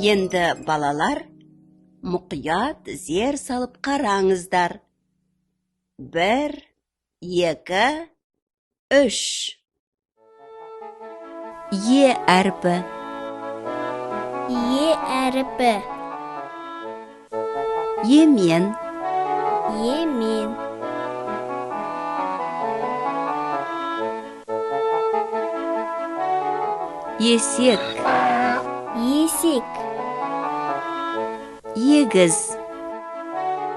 Енді, балалар, мұқият зер салып қараңыздар. Бір, екі, үш. Е әрпі. Е әрпі. Емен. Емен. Есек. Есек. Егіз.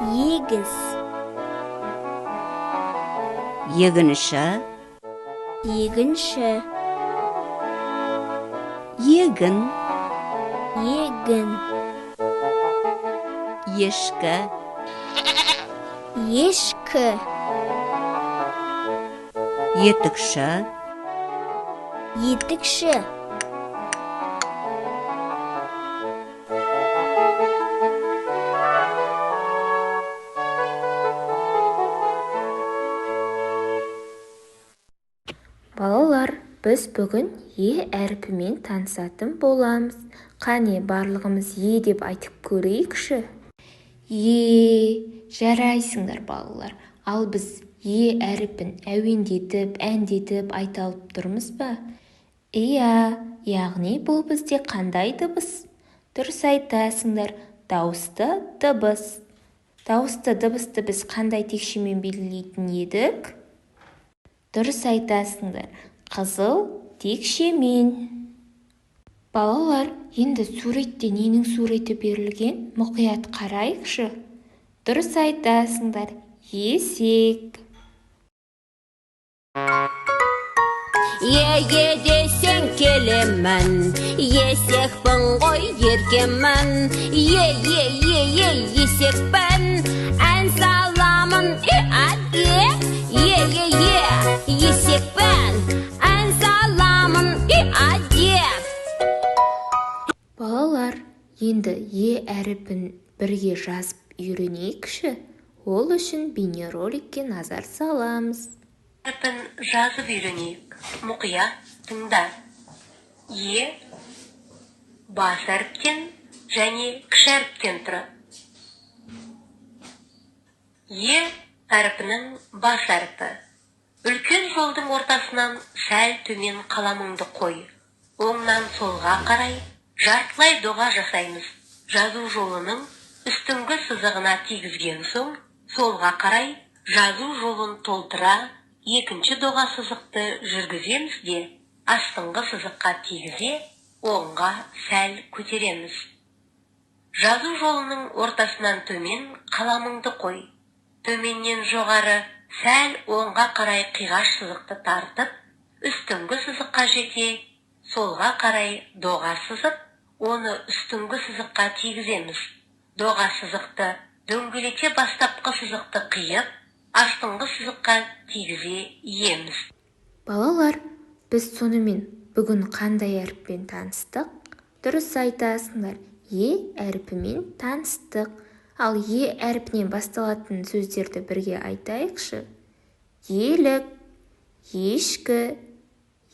Егіз. Егінші. Егінші. Егін. Егін. Ешкі. Ешкі. Етікші. Етікші. Балалар, біз бүгін е әрпімен танысатын боламыз. Қане, барлығымыз е деп айтып көрейікші. Е, жарайсыңдар, балалар. Ал біз е әрпін әуендетіп, әндетіп айта алып тұрмыз ба? Иә, яғни бұл бізде қандай дыбыс? Дұрыс айтасыңдар, дауысты дыбыс. Дауысты дыбысты біз қандай текшемен белгілейтін едік? Дұрыс айтасыңдар, қызыл текшемен. Балалар, енді суретте ненің суреті берілген? Мұқият қарайықшы. Дұрыс айтасыңдар, есек. Е, е десең келемін, есекпін ғой, еркемін. Е, е, е, е, есекпін, ән саламын, е, а, е. Е, е, е, есекпін, ән саламын, е, а, е. Балалар, енді е әрпін бірге жазып үйренейікші. Ол үшін бейнероликке назар саламыз. Әрпін жазып үйренейік. Мұқият тыңда. Е бас әріптен және кіші әріптен тұрады. Е әрпінің бас әрпі. Үлкен жолдың ортасынан сәл төмен қаламыңды қой. Оңнан солға қарай жартылай доға жасаймыз. Жазу жолының үстіңгі сызығына тигізген соң, солға қарай жазу жолын толтыра екінші доға сызықты жүргіземіз де, астыңғы сызыққа тигізе оңға сәл көтереміз. Жазу жолының ортасынан төмен қаламыңды қой. Төменнен жоғары сәл оңға қарай қиғаш сызықты тартып, үстіңгі сызыққа жете солға қарай доға сызып, оны үстіңгі сызыққа тигіземіз. Доға сызықты дөңгелете бастапқы сызықты қиып, астыңғы сызыққа тигізе иеміз. Балалар, біз сонымен бүгін қандай әріппен таныстық? Дұрыс айтасыңдар, е әрпімен таныстық. Ал е әрпінен басталатын сөздерді бірге айтайықшы. Елік, ешкі,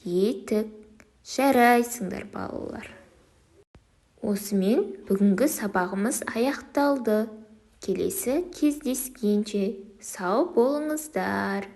етік. Жарайсыңдар, балалар. Осымен бүгінгі сабағымыз аяқталды. Келесі кездескенше сау болыңыздар.